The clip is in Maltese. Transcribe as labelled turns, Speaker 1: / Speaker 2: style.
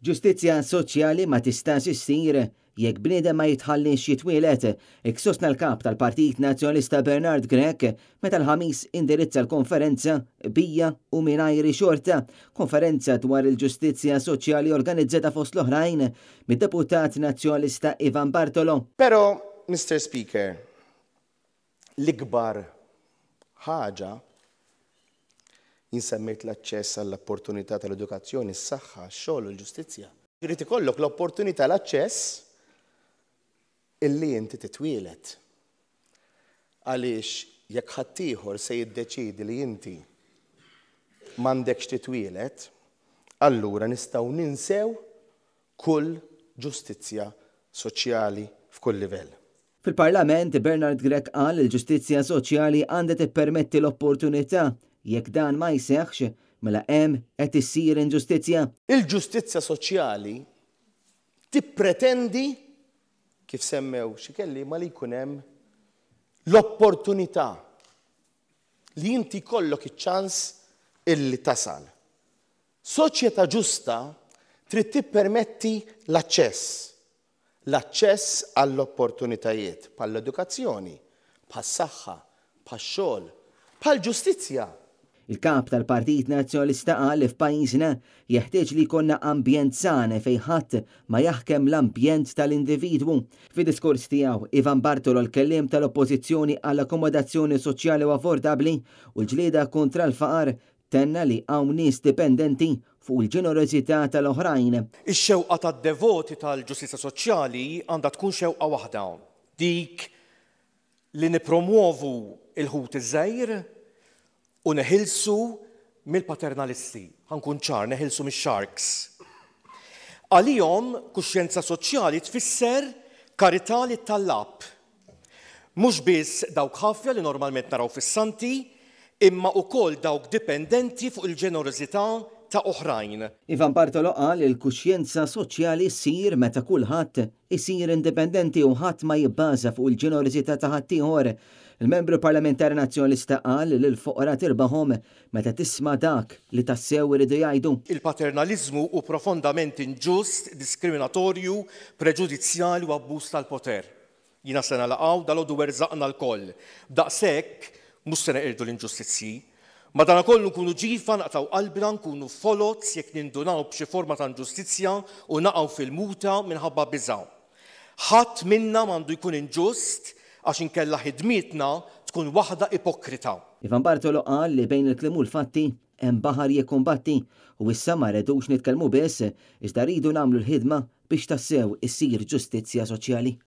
Speaker 1: Ġustizzja soċjali ma tistax issir jekk bniedem ma jitħalliex jitwieled, hekk sostna l-Kap tal-Partit Nazzjonalista Bernard Grech meta l-Ħamis indirizza l-konferenza Bija u Mingħajri Xorta, konferenza dwar il-ġustizzja soċjali organizzata fost l-oħrajn mid-Deputat Nazzjonalista Ivan Bartolo.
Speaker 2: Però, Mister Speaker, l-ikbar ħaġa, jien semmejt l-aċċess għall-opportunità tal-edukazzjoni, s-saħħa, x-xogħol u l-ġustizzja. Irid ikollok l-opportunità l-aċċess illi inti titwieled. Għaliex jekk ħaddieħor se jiddeċiedi li inti m'għandekx titwieled, allura nistgħu ninsew kull ġustizzja soċjali f'kull livell.
Speaker 1: Fil-Parlament, Bernard Grech qal li l-ġustizzja soċjali għandha tippermetti l-opportunità. Jekk dan ma jseħħx, mela hemm qed issir inġustizzja.
Speaker 2: Il-ġustizzja soċjali tippretendi, kif semmew xi kelliema, li jkun hemm l-opportunità li inti jkollok iċ-ċans illi tasal. Soċjetà ġusta trid tippermetti l-aċċess. L-aċċess għall-opportunitajiet bħall-edukazzjoni, bħas-saħħa, bħax-xogħol, bħall-ġustizzja.
Speaker 1: Il-Kap tal-Partit Nazzjonalista qal li f'pajjiżna jeħtieġ li jkollna ambjent san fejn ħadd ma jaħkem l-ambjent tal-individwu. Fid-diskors tiegħu, Ivan Bartolo l-kelliem tal-Oppożizzjoni għall-akkomodazzjoni soċjali u affordabbli u l-ġlieda kontra l-faqar tenna li hawn nies dipendenti fuq il-ġenerożità tal-oħrajn.
Speaker 3: Ix-xewqa tad-devoti tal-ġustizzja soċjali għandha tkun xewqa waħda, dik li nippromwovu l-ħut iż-żgħir u neħilsu mill-paternalisti. Ħa nkun ċar, neħilsu mix-sharks. Għalihom, kuxjenza soċjali tfisser karità lit-tallab. Mhux biss dawk ħafja li normalment naraw fis-santi, imma wkoll dawk dipendenti fuq il-ġenerożità ta' oħrajn.
Speaker 1: Ivan Bartolo qal li l-kuxjenza soċjali ssir meta kulħadd isir indipendenti u ħadd ma jibbaża fuq il-ġenerożità ta' ħaddieħor. Il-Membru Parlamentari Nazzjonalista qal li l-foqra tirbaħhom meta tisma' dak li tassew iridu jgħidu.
Speaker 3: Il-paternaliżmu hu profondament inġust, diskriminatorju, preġudizzjali u abbuż tal-poter. Jiena se nagħlaq hawn, dalgħodu werżaqna lkoll. B'daqshekk mhux se neqirdu l-inġustizzji. Madankollu nkunu ġifa, naqtgħu qalbna, nkunu foloz jekk nindunaw b'xi forma ta' inġustizzja u naqgħu fil-muta minħabba biża'. Ħadd minna m'għandu jkun inġust għax inkella ħidmietna tkun waħda ipokrita.
Speaker 1: Ivan Bartolo qal li bejn il-kliem u l-fatti hemm baħar jikkumbatti u issa ma rridux nitkellmu biss iżda rridu nagħmlu l-ħidma biex tassew issir ġustizzja soċjali.